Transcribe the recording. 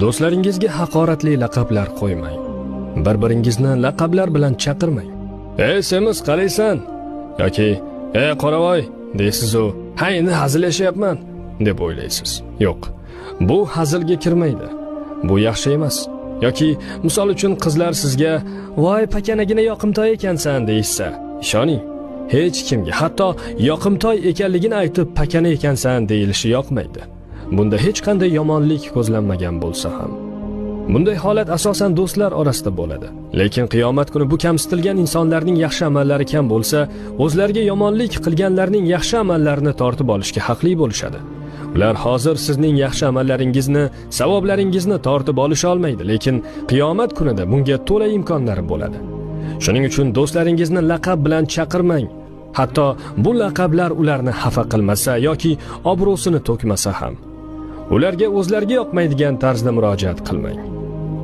Do'stlaringizga haqoratli laqablar qo'ymang. Bir-biringizni laqablar bilan chaqirmang. "Ey semiz, qalaysan?" yoki "Ey qoravoy" deysiz-u, "Ha, endi hazillashyapman" deb o'ylaysiz. Yo'q, bu hazilga kirmaydi. Bu yaxshi emas. Yoki misol uchun qizlar sizga "Voy, pakanagina yoqimtoy ekansan" deyishsa, ishoning, hech kimga, hatto yoqimtoy ekanligini aytib pakana ekansan deyilishi yoqmaydi. Bunda hech qanday yomonlik ko'zlanmagan bo'lsa ham. Bunday holat asosan do'stlar orasida bo'ladi. Lekin qiyomat kuni bu kamsitilgan insonlarning yaxshi amallari kam bo'lsa, o'zlariga yomonlik qilganlarning yaxshi amallarini tortib olishga haqli bo'lishadi. Ular hozir sizning yaxshi amallaringizni, savoblaringizni tortib olisha olmaydi, lekin qiyomat kunida bunga to'la imkonlari bo'ladi. Shuning uchun do'stlaringizni laqab bilan chaqirmang. Hatto bu laqablar ularni xafa qilmasa yoki obro'sini to'kmasa ham. Ularga o'zlariga yoqmaydigan tarzda murojaat qilmang.